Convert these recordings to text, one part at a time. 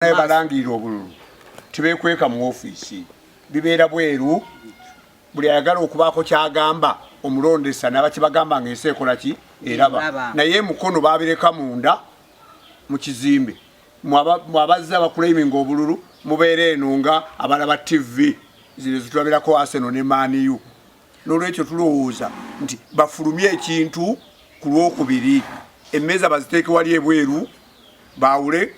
Naye balangirira obululu tebekweka mu ofiisi, bibeera bweru. Buli ayagala okubaako kyagamba omulondesa nabakibagamba nga ensi ekola ki eraba. Naye Mukono babireka munda mu kizimbe. Mwabazze abakulaiminga obululu mubeera eno nga abalaba TV zino zitulabirako Arsenal ne Man U. N'olwekyo tulowooza nti bafulumye ekintu ku Lwokubiri, emmeeza baziteeke wali ebweru baawule,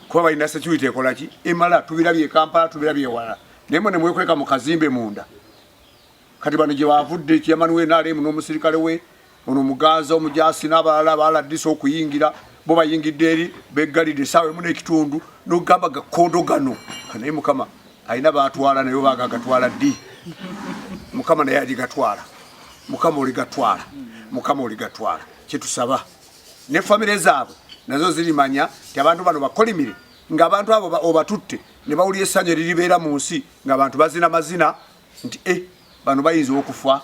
kuba balina security ekola ki emala. Tubirabye e Kampala, tubirabye ewala, naye mwe nemwekweka mu kazimbe munda. Kati bano gye bavudde, chairman we NRM n'omusirikale we ono Muganza omujasi n'abalala baladisa okuyingira, bo bayingidde eri beggalidde essaawa emu n'ekitundu n'okugamba gakondo gano. Naye Mukama alina batwala, naye obaga gatwala ddi? Mukama naye aligatwala. Mukama oligatwala, Mukama oligatwala. Kyetusaba ne famire zaabwe nazo zirimanya nti abantu bano bakolimire, ng'abantu abo obatutte ne bawulira essanyu eriribeera mu nsi, ng'abantu bazina mazina nti e bano bayinza okufa,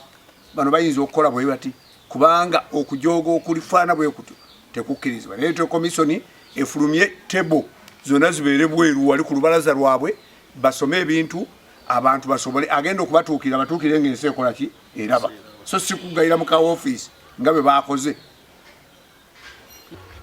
bano bayinza okukola bwe bati, kubanga okujooga okulifaana bwe kutyo tekukkirizibwa. Naye electoral commission efulumye table zonna zibeere bweru wali ku lubalaza lwabwe, basome ebintu, abantu basobole agenda okubatuukirira batuukire ng'ensi ekola ki eraba, so si kugayira mu ka ofiisi nga bwe bakoze.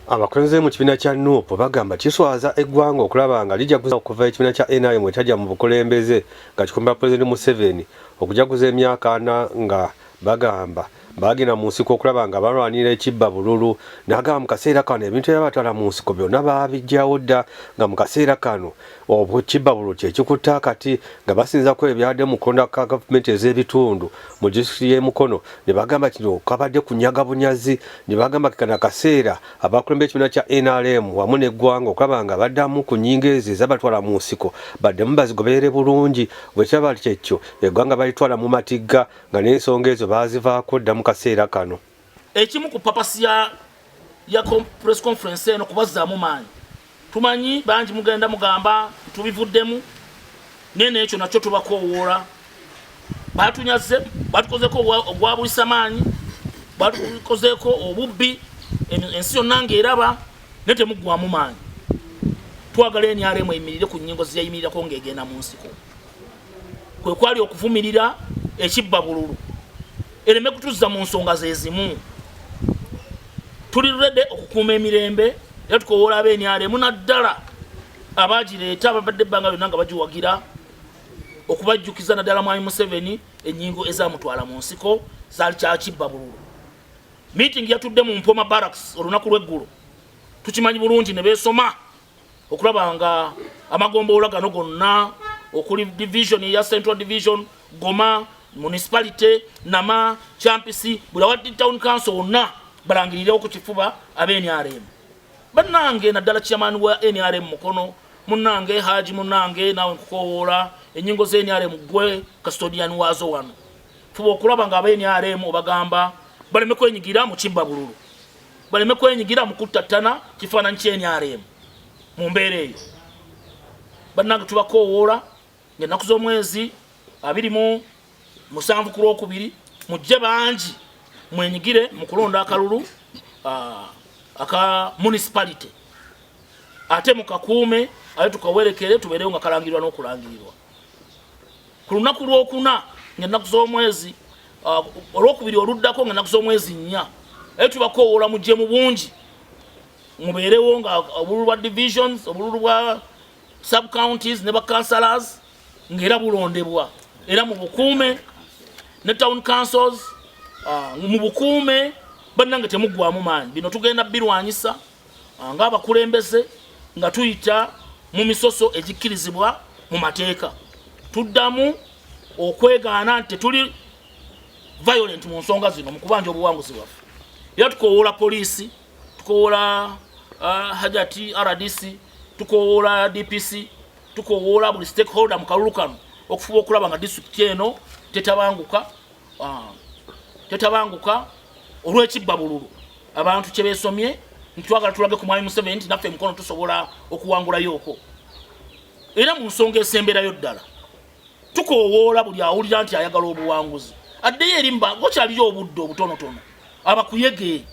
Abakulembeze mu kibiina kya NUP bagamba kiswaza eggwanga okulaba nga lijaguza okuva ekibiina kya NRM ekyajja mu bukulembeze nga kikumba Pulezidenti Museveni okujaguza emyaka 40, nga bagamba bagenda mu nsiko okulaba nga balwanira ekibba bululu. N'agamba mu kaseera kano ebintu ebyabatwala mu nsiko byonna baabijjawo dda, nga mu kaseera kano ekibba bululu kyekikutta akati, nga basinzako ebyadde mu kulonda ka gavumenti ez'ebitundu mu disitulikiti y'e Mukono, ne bagamba kino kabadde kunyaga bunyazi, ne bagamba kano akaseera abakulembera ekibiina kya NRM wamu n'eggwanga okulaba nga baddamu ku nnyingo ezo ezabatwala mu nsiko, baddemu bazigoberere bulungi. Bwe kyaba kyekyo, eggwanga balitwala mu matigga, nga n'ensonga ezo baazivaako dda mu kaseera kano. Ekimu ku purpose ya press conference eno kubazzaamu maanyi. Tumanyi bangi mugenda mugamba tubivuddemu, naye nekyo nakyo tubakoowoola. Batunyaze, batukozeko ogwabulisa maanyi, batukozeeko obubbi, ensi yonna ng'eraba, naye temuggwamu maanyi. Twagala NRM eyimirire ku nnyingo zeyayimirirako ng'egenda mu nsiko, kwe kwali okuvumirira ekibba bululu, ereme kutuzza mu nsonga zezimu. Tuli ready okukuuma emirembe, era tukowoola aba NRM, naddala abagireeta ababadde ebbanga lyonna nga bagiwagira, okubajjukiza, naddala Mwami Museveni, ennyingo ezamutwala mu nsiko zaali kyakibba bululu. Meeting yatudde mu Mpoma Barracks olunaku lw'eggulo, tukimanyi bulungi, ne beesoma okulaba nga amagombolola gano gonna okuli division ya Central Division, Goma Municipality, Nama, Kyampisi, buli awaddi town council wonna balangirirewo ku kifuba abe NRM bannange, naddala chairman wa NRM Mukono munnange Haji munnange, naawe nkukowoola. Ennyingo za NRM gwe custodian waazo wano, fuba okulaba nga aba NRM obagamba baleme kwenyigira mu kibba bululu, baleme kwenyigira mu kuttattana kifaananyi kya NRM mu mbeera eyo. Bannange, tubakoowoola ng'ennaku z'omwezi 27 ku Lwokubiri mujje bangi mwenyigire mu kulonda akalulu aka municipality, ate mukakuume, ate tukawerekere tubeerewo nga kalangirirwa n'okulangirirwa ku lunaku Lwokuna ng'ennaku z'omwezi Olwokubiri oluddako ng'ennaku z'omwezi 4. Aye tubakoowoola mujje mu bungi mubeerewo nga obululu bwa divisions, obululu bwa sub counties ne ba councillors ng'era bulondebwa, era mu bukuume, ne town councils mu bukuume. Bannange, temuggwamu maanyi. Bino tugenda birwanyisa ng'abakulembeze nga tuyita mu misoso egikkirizibwa mu mateeka. Tuddamu okwegaana nti tetuli violent mu nsonga zino mu kubanja obuwanguzi bwaffe. Era tukowoola poliisi, tukowoola hajati RDC, tukowoola DPC, tukowoola buli stakeholder mu kalulu kano okufuba okulaba nga disitulikiti eno tetabanguka olw'ekibba bululu abantu kye beesomye nti twagala tulage ku Mwami Museveni nti naffe Mukono tusobola okuwangulayooko. Era mu nsonga esemberayo ddala, tukoowoola buli awulira nti ayagala obuwanguzi addeyo eri gokyaliyo obudde obutonotono. Abakuyege,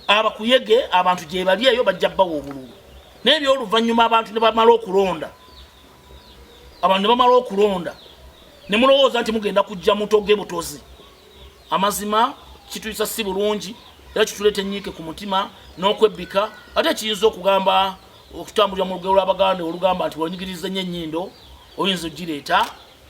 abakuyege, abantu gye bali eyo bajja bbawa obululu. Naye ebyoluvannyuma abantu ne bamala okulonda, abantu ne bamala okulonda ne mulowooza nti mugenda kujja mutoge butozi. Amazima kituyisa si bulungi, era kituleeta ennyiike ku mutima n'okwebbika. Ate kiyinza okugamba okutambulira mu lugero lw'Abaganda olugamba nti wonyigiriza ennyo ennyindo oyinza ogireeta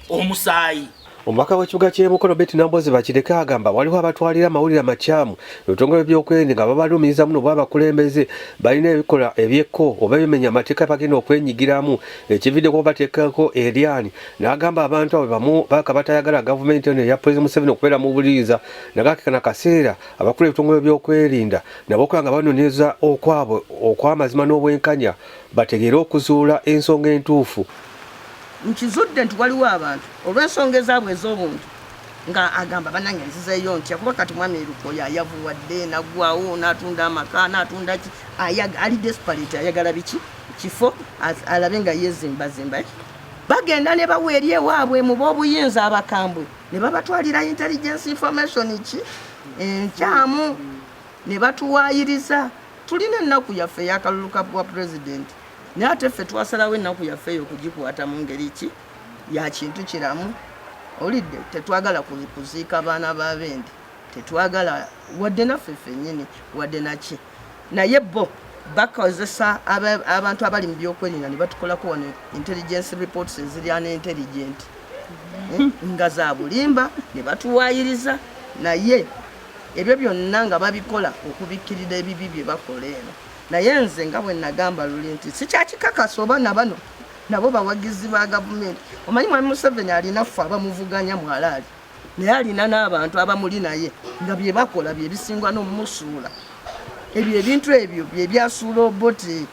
omusaayi. Omubaka w'ekibuga ky'e Mukono Betty Nambooze Bakireke agamba waliwo abatwalira amawulire amakyamu ebitongole by'okwerinda nga babalumiriza muno bw'abakulembeze balina ebikola ebyekko oba ebimenya amateeka bagenda okwenyigiramu ekividdeko bateekako eryanyi. N'agamba abantu abo bamu baka batayagala gavumenti eno eya Pulezidenti Museveni okubeera mu buyinza nagakekana kaseera abakulu ebitongole by'okwerinda nabo okuba nga banoonyereza okwabwe okw'amazima n'obwenkanya bategeere okuzuula ensonga entuufu. Nkizudde nti waliwo abantu olw'ensonga ezaabwe ez'obuntu nga agamba banange nzizeeyo ntya, kuba kati mwami Lukoya ayavuwadde naggwawo n'atunda amaka n'atunda ki, ali desperate, ayagala biki kifo alabe nga yezimbazimba. Bagenda ne bawa eri ewaabwe mu b'obuyinza abakambwe ne babatwalira intelligence information ki enkyamu ne batuwaayiriza. Tulina ennaku yaffe ey'akalulu ka bwa pulezidenti, naye ate ffe twasalawo ennaku yaffe eyo okugikwata mu ngeri ki ya kintu kiramu. Olidde tetwagala kuziika baana ba bendi, tetwagala wadde naffe ffennyini wadde naki, naye bo bakozesa abantu abali mu byokwerinda ne batukolako wano intelligence reports eziri an intelligent nga za bulimba ne batuwaayiriza, naye ebyo byonna nga babikola okubikkirira ebibi bye bakola eno. Naye nze nga bwe nagamba luli nti sikyakikakasa oba na bano nabo bawagizi ba gavumenti. Omanyi Mwami Museveni alina ffe abamuvuganya mwalaali, naye alina n'abantu abamuli naye nga bye bakola bye bisingwa n'omumusuula. Ebyo ebintu ebyo bye byasuula Obote,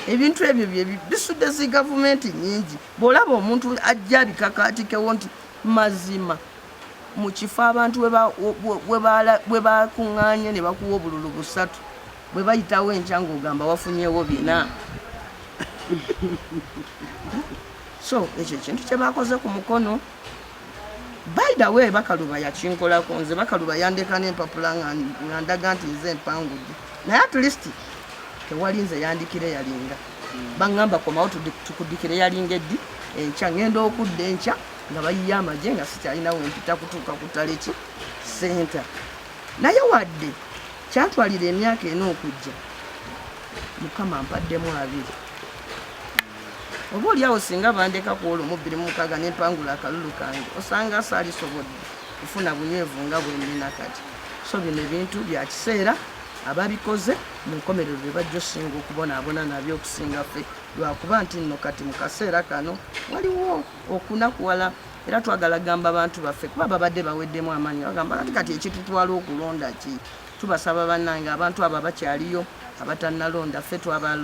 ebintu ebyo bye bisudde zi gavumenti nnyingi. Bw'olaba omuntu ajja abikakaatikewo nti mazima mu kifo abantu we bakuŋŋaanye ne bakuwa obululu busatu, bwe bayitawo enkya ng'ogamba wafunyeewo bina. So ekyo ekintu kye bakoze ku Mukono, by the way, Bakaluba yakinkolako nze. Bakaluba yandeka n'empapula nga ndaga nti nze mpangudde, naye at least tewali nze yandikire yalinga baŋŋamba komawo tukudikire yalinga eddi enkya. Ŋŋenda okudda enkya nga bayiye amagye nga sikyalina wempita kutuuka ku ttale ki center. Naye wadde kyantwalira emyaka ena okujja, Mukama mpaddemu 20 oba oliawo singa bandeka ku olwo mu 2006 nempangula akalulu kange, osanga saalisobodde kufuna bunywevu nga bwe nnina kati. So bino ebintu bya kiseera, ababikoze mu nkomerero be bajja osinga okubonaabona nabyo okusinga ffe, lwakuba nti nno kati mu kaseera kano waliwo okunakuwala. Era twagala gamba abantu baffe, kuba babadde baweddemu amaanyi, bagamba kati kati ekitutwala okulonda ki? Tubasaba bannange, abantu abo abakyaliyo abatannalonda, ffe twaba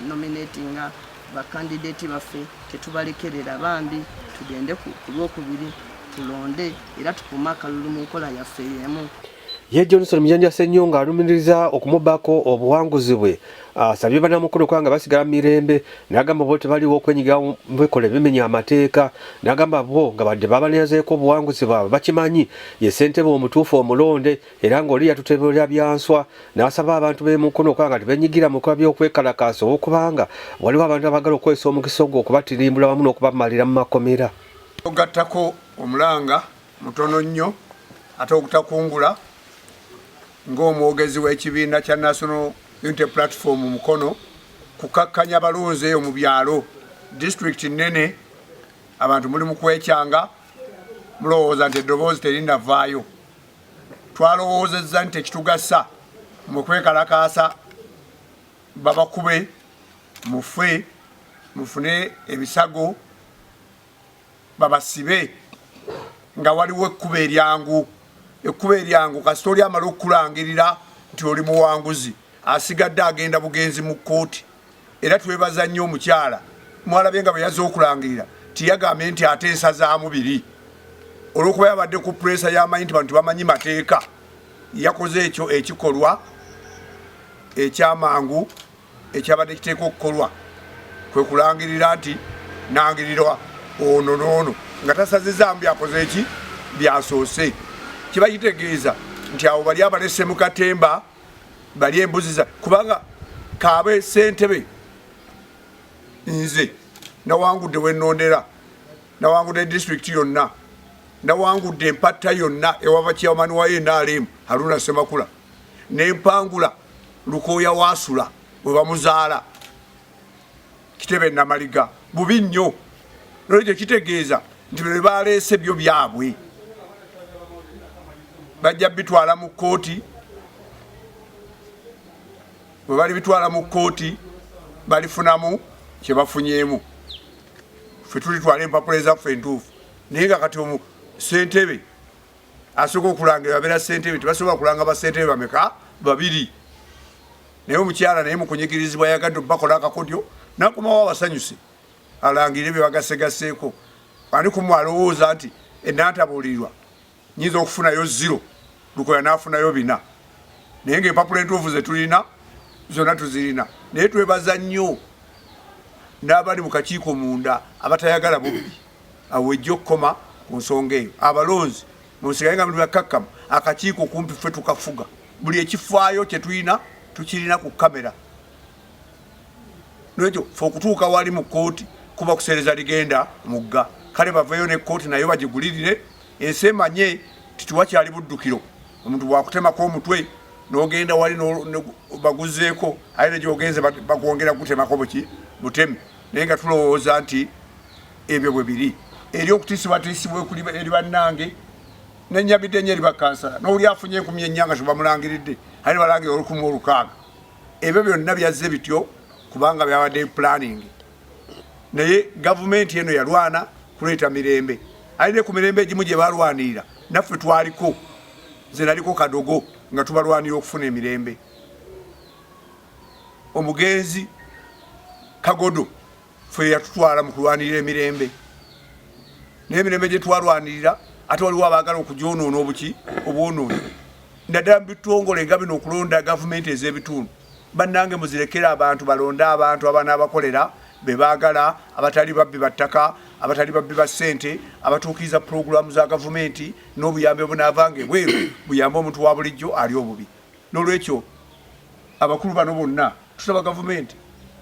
nominatinga bakandidate baffe, tetubalekerera bambi, tugende ku Lwokubiri tulonde era tukuume akalulu mu nkola yaffe y'emu. Ye Johnson Mujanja Ssenyonga alumiriza okumubako obuwanguzi bwe asabye bannamukono kubanga basigala mu mirembe, n'agamba bo tebaliwo okwenyigira mu bikolwa ebimenya amateeka, n'agamba bo nga badde babaneezeeko obuwanguzi bwabwe bakimanyi ye ssentebe omutuufu omulonde era ng'oli yatutebulira byanswa, n'asaba abantu b'e Mukono okuba nga tebenyigira mu bikolwa by'okwekalakaasa olw'okubanga waliwo abantu abaagala okukozesa omukisa ogwo okubatirimbula wamu n'okubamalira mu makomera. Ogattako omulanga mutono nnyo ate ogutakungula ng'omwogezi w'ekibiina kya National Unity Platform Mukono kukakkanya balonzi eyo mu byalo. Disitulikiti nnene, abantu muli mu kwekyanga, mulowooza nti eddoboozi terinnavaayo. Twalowoozezza nti tekitugasa mu kwekalakaasa babakube mufe mufune ebisago babasibe, nga waliwo ekkubo eryangu. Ekkubo eryangu, kasita oli amala okukulangirira nti oli muwanguzi, asigadde agenda bugenzi mu kkooti. Era twebaza nnyo omukyala, mwalabye nga bwe yazze okulangirira tiyagambye nti ate nsazaamu biri, olw'okuba yabadde ku puleesa y'amanyi nti bantu tebamanyi mateeka. Yakoze ekyo ekikolwa ekyamangu ekyabadde kiteekwa okukolwa, kwe kulangirira nti nangirirwa ono n'ono, nga tasazizaamu byakoze eki byasoose. Kiba kitegeeza nti abo bali abalese mu katemba bali embuzi za kubanga kaabe ssentebe. Nze nawangudde wennondera, nawangudde disitulikiti yonna, nawangudde empatta yonna ewava chairman wa NRM Haruna Ssemakula, nempangula Lukooya Waasula we bamuzaala Kitebe Namaliga. Bubi nnyo. Nolwekyo kitegeeza nti bwe baleese byo byabwe bajja bitwala mu kkooti. Bwe balibitwala mu kkooti balifunamu kye bafunyeemu, ffe tulitwala empapula ezaffe entuufu. Naye nga kati omu ssentebe asooka okulangira babeera ssentebe, tebasobola kulanga bassentebe bameka? Babiri. Naye omukyala naye mukunyigirizibwa yagadde bakola akakodyo nakomawo abasanyuse alangire bye bagasegaseeko. Ani kumwe alowooza nti enantabuulirwa nyinza okufunayo 0, Lukoya n'afunayo 4, naye ng'empapula entuufu ze tulina zonna tuzirina. Naye twebaza nnyo n'abali mu kakiiko munda abatayagala bubbi. Awo wejja okukoma ku nsonga eyo. Abalonzi munsigaye nga muli bakkakkamu. Akakiiko kumpi ffe tukafuga, buli ekifaayo kye tulina tukirina ku kamera. Nolwekyo ffe okutuuka wali mu kkooti kuba kuseereza ligenda mugga. Kale baveeyo ne kkooti nayo bagigulirire, ensi emanye nti tewakyali buddukiro. Omuntu bwakutemako omutwe n'ogenda wali baguzeeko, aye ne gyogenze bakwongera kutemako buki butemi. Naye nga tulowooza nti ebyo bwe biri eri okutiisibwatiisibwa eri bannange nenyamidde nnyo eri bakansala n'oli afunye 4000 nga tebamulangiridde, aye ne balangira 1600. Ebyo byonna byazze bityo kubanga byabadde planning. Naye gavumenti eno yalwana kuleeta mirembe, aye ne ku mirembe egimu gye balwanirira naffe twaliko. Nze naliko kadogo nga tubalwanira okufuna emirembe. Omugenzi Kagodo ffe yatutwala mu kulwanirira emirembe, naye emirembe gye twalwanirira ate waliwo abaagala okugyonoona obuki obwonoonyi, naddala mu bitongole nga bino okulonda gavumenti ez'ebitundu. Bannange muzirekere abantu balonde abantu abanaabakolera be baagala, abatali babbi ba ttaka, abatali babbi ba ssente, abatuukiriza pulogulaamu za gavumenti n'obuyambi obunaavanga ebweru buyambe omuntu wa bulijjo ali obubi. N'olwekyo abakulu bano bonna tusaba gavumenti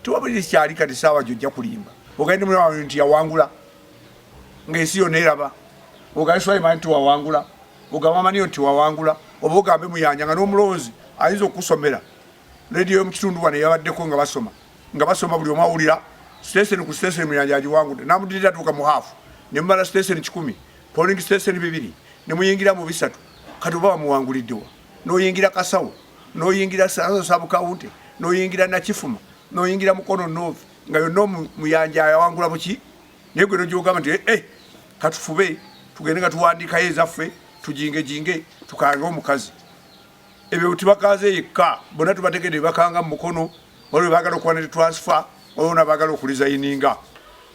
tewabuliri kyali kati saawa gyojja kulimba ogende mulawa nti yawangula ng'ensi yonna eraba, ogambe Sulaiman nti wawangula, ogambe Amaniyo nti wawangula, oba ogambe Muyanja nga n'omulonzi ayinza okukusomera rediyo y'omukitundu wano eyabaddeko nga basoma nga basoma buli omu awulira station ku station Muyanja agiwangudde, namudirira atuuka mu haafu ne mumala station 100, polling station 2 ne muyingira mu 3. Kati oba wamuwanguliddewa? N'oyingira Kasawo, n'oyingira Sabu County, n'oyingira Nakifuma, n'oyingira Mukono North, nga yonna Muyanja ayawangula buki. Naye gwe nogyogamba nti eh, katufube tugende nga tuwandiikayo ezaffe tujingejinge tukange omukazi. Ebyo tibakaze yekka, bonna tubategedde bakanga mu Mukono, waliwo baagala okuba ne transfer, waliwo nabaagala okulizayininga.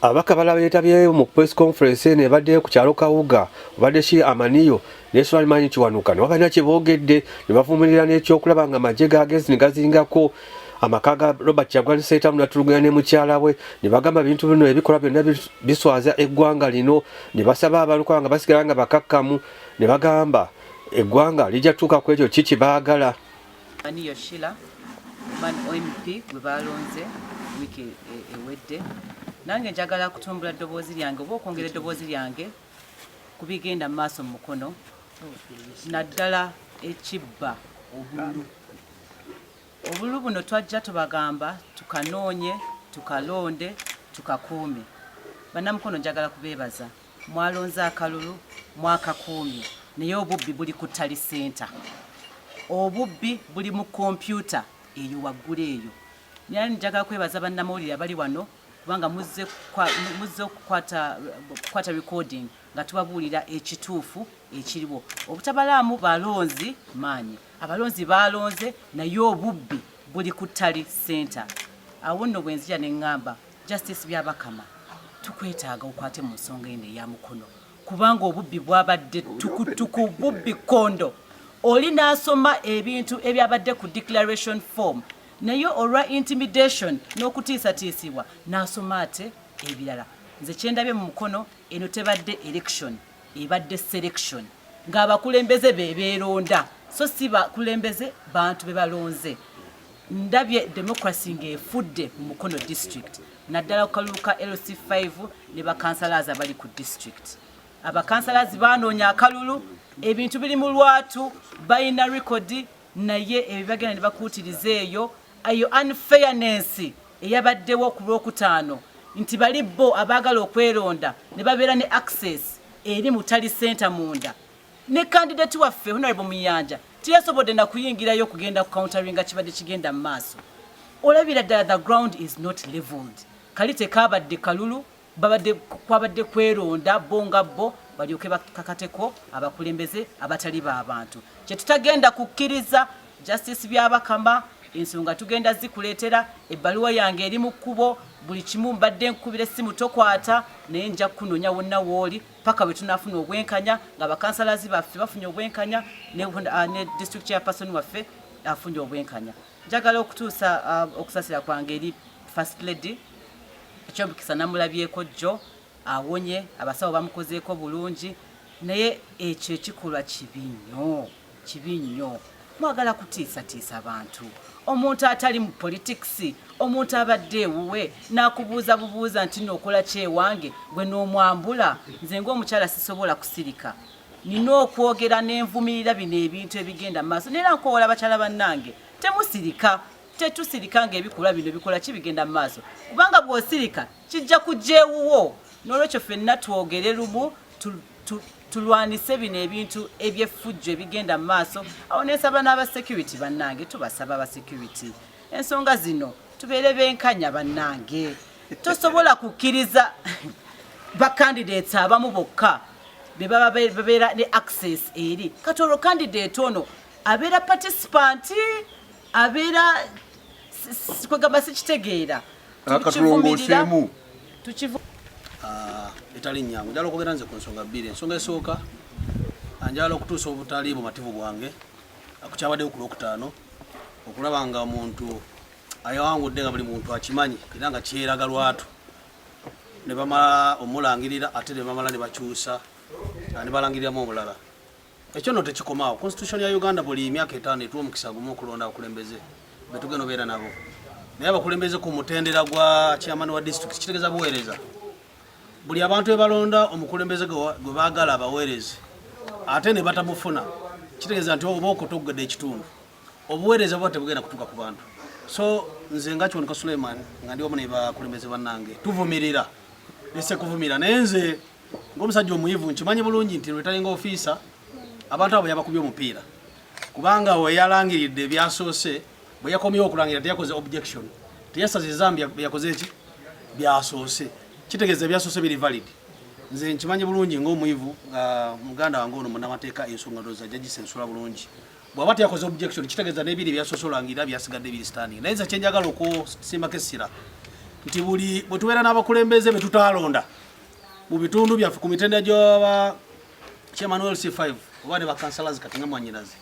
Ababaka abalala beetabyeyo mu press conference eno ebadde ku kyalo Kawuga, obadde shi Amaniyo ne Sulaiman Kiwanuka nabo balina kye boogedde ne bavumirira n'ekyokulaba nga amagye g'agenzi ne gazingako amaka ga Robert Kyagulanyi Ssentamu n'atulugunya ne mukyala we ne bagamba ebintu bino ebikolwa byonna biswaza eggwanga lino ne basaba abantu okuba nga basigala nga bakakkamu ne bagamba eggwanga lijja kutuuka ku ekyo ki kye baagala. Aniyo Sheila man OMP gwe baalonze wiiki ewedde. Nange njagala kutumbula ddoboozi lyange oba okwongera eddoboozi lyange ku bigenda mu maaso mu Mukono, naddala ekibba obululu. Obululu buno twajja tubagamba tukanoonye, tukalonde, tukakuume. Bannamukono njagala kubeebaza. Mwalonze akalulu, mwakakuumye, naye obubbi buli ku tally center. Obubbi buli mu kompyuta eyo waggulu eyo. Naye njagala kwebaza bannamawulire abali wano kubanga muzze okukwata recording nga tubabuulira ekituufu ekiriwo. Obutabalaamu balonzi maanyi. Abalonzi baalonze naye obubbi buli ku tally center. Awo nno bwe nzija ne ŋŋamba Justice Byabakama tukwetaaga okwate mu nsonga eno eya Mukono kubanga obubbi bwabadde tukutuku, bubbi kondo. Oli n'asoma ebintu ebyabadde ku declaration form naye olwa intimidation n'okutiisatiisibwa n'asoma ate ebirala. Nze kyendabye mu Mukono eno tebadde election, ebadde selection ng'abakulembeze be beeronda so si bakulembeze bantu be balonze. Ndabye democracy ng'efudde mu Mukono district, naddala ku kalulu ka LC5 ne bakansalazi abali ku district. Abakansalazi banoonya akalulu, ebintu biri mu lwatu, balina rekodi, naye ebyo bagenda ne bakuutiriza eyo eyo unfairness eyabaddewo ku Lwokutaano, nti bali bo abaagala okweronda ne babeera ne access eri mu tally center munda, ne candidate waffe Honorable Muyanja teyasobodde na kuyingirayo okugenda ku counteringa kibadde kigenda mu maaso. Olabira ddala the ground is not leveled. Kali tekabadde kalulu, babadde kwabadde kweronda bo nga bo balyoke bakakateko abakulembeze abatali b'abantu. Kyetutagenda kukkiriza, Justice Byabakama, ensonga tugenda zikuleetera. Ebbaluwa yange eri mu kkubo, buli kimu mbadde nkubira essimu tokwata, naye nja kukunoonya wonna wooli paka bwe tunaafuna obwenkanya, nga bakansalazi baffe bafunye obwenkanya ne district chairperson waffe afunye obwenkanya. Njagala okutuusa okusasira kwange eri First Lady. Ekyomukisa namulabyeko jjo, awonye, abasawo bamukozeeko bulungi, naye ekyo ekikolwa kibi nnyo, kibi nnyo. Mwagala kutiisatiisa bantu. Omuntu atali mu politics, omuntu abadde ewuwe n'akubuuza bubuuza nti nookola kyewange gwe n'omwambula. Nze ng'omukyala sisobola kusirika, nina okwogera n'envumirira bino ebintu ebigenda mu maaso. Neera nkoowola bakyala bannange, temusirika, tetusirika ng'ebikolwa bino bikola ki bigenda mu maaso, kubanga bw'osirika kijja kujja ewuwo. N'olwekyo ffenna twogere lumu, tulwanise bino ebintu eby'effujjo ebigenda mu maaso awo. Nensaba n'aba security bannange, tubasaba aba security, ensonga zino tubeere benkanya. Bannange, tosobola kukkiriza bacandidates abamu bokka be baba babeera ne access eri. Kati olwo candidate ono abeera participant, abeera kwegamba sikitegeera. Akatulongooseemu. Tukivu. Etali nyangu, njagala okwogera nze ku nsonga bbiri. Ensonga esooka, njagala okutuusa obutali bumativu bwange ku kyabaddewo ku Lwokutaano, okulaba nga omuntu ayawangudde nga buli muntu akimanyi era nga kyeraga lwatu, ne bamala omulangirira, ate ne bamala ne bakyusa, ne balangiriramu omulala. Ekyo nno tekikomaawo. Constitution ya Uganda buli myaka 5 etuwa omukisa gumu okulonda abakulembeze betugenda obeera nabo, naye abakulembeze ku mutendera gwa chairman wa district kitegeeza buweereza. Buli abantu bebalonda omukulembeze gwe baagala abaweereze ate ne batamufuna, kitegeeza nti oba okotogedde ekitundu, obuweereza buba tebugenda kutuuka ku bantu. So nze nga Kiwanuka Suleiman, nga ndi wamu ne bakulembeze bannange, tuvumirira ese kuvumirira. Naye nze ng'omusajja omuyivu nkimanyi bulungi nti returning officer abantu abo yabakubye omupiira, kubanga we yalangiridde ebyasoose, bwe yakomyewo okulangirira teyakoze objection, teyasaziza yakoze eki byasoose, kitegeeza ebyasoose biri valid. Nze nkimanyi bulungi ng'omuyivu nga muganda wange ono munnamateeka, ensonga ndowooza ajja gisensula bulungi. Bw'aba teyakoze objection, kitegeeza n'ebiri ebyasoose olangirira byasigadde biri standing. Naye nze kyenjagala okusimbako essira nti buli bwe tubeera n'abakulembeze be tutaalonda mu bitundu byaffe ku mitendera gy'aba chairman LC5 oba ne bakansalas, kati nga mwanyinaze,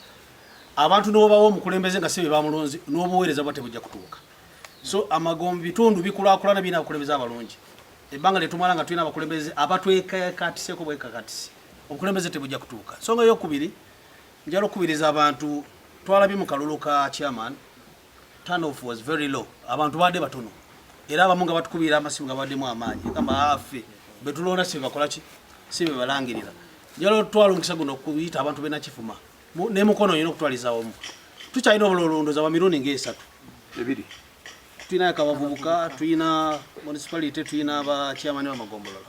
abantu n'obawa omukulembeze nga si be bamulonzi, n'obuweereza buba tebujja kutuuka. So amagombe bitundu bikulaakulana birina abakulembeze abalungi. Ebbanga lyetumala nga tulina abakulembeze abatwekakatiseeko bwekakatisi, obukulembeze tebujja kutuuka. Nsonga eyokubiri, njala okukubiriza abantu. Twalabye mu kalulu ka chairman, turn off was very low, abantu badde batono, era abamu nga batukubira amasimu nga baddemu amaanyi, gamba affe betulonda si bebakola ki, si bebalangirira. Njala otwala omukisa guno okuyita abantu benakifuma ne Mukono yina okutwaliza wamu. Tukyalina obulolondoza bwa mirundi ngaesatu. Ebiri. Tulina akabavubuka, tulina municipality, tulina ba chairman b'amagombolola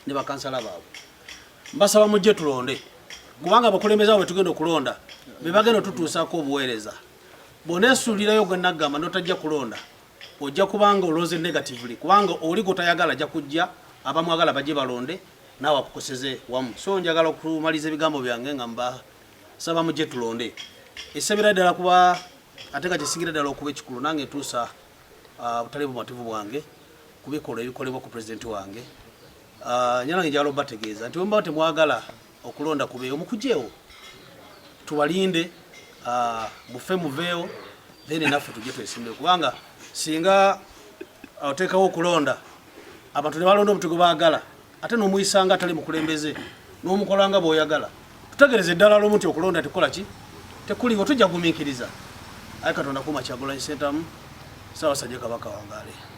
ne bakansala baabwe. Mbasaba mujje tulonde, kubanga abakulembeze abo betugenda okulonda be bagenda otutuusaako obuweereza. Bw'oneesuulirayo gwe naggamba n'otajja kulonda, ojja kubanga olonze negatively, kubanga oli gw'otayagala ajja kujja, abamwagala bajje balonde, naawe akukoseze wamu. So njagala okumaliza ebigambo byange nga mbasaba mujje tulonde. Esabira ddala kuba ate nga kyesingira ddala okuba ekikulu, nange ntuusa butali bumativu bwange ku bikolwa ebikolebwa ku pulezidenti wange. Nyalange njagala obategeeza nti bwemuba temwagala okulonda kubeewo, mukujeewo tubalinde, mufe muveewo, then naffe tujje twesimbewo, kubanga singa oteekawo okulonda abantu ne balonda omuntu gwe baagala, ate n'omuyisanga atali mukulembeze n'omukola nga bw'oyagala, tutegereze eddala lumu nti okulonda tekukola ki, tekuliwo, tujja kugumiikiriza. Ayi Katonda kuuma Kyagulanyi Ssentamu, Ssaabasajja Kabaka wangaale.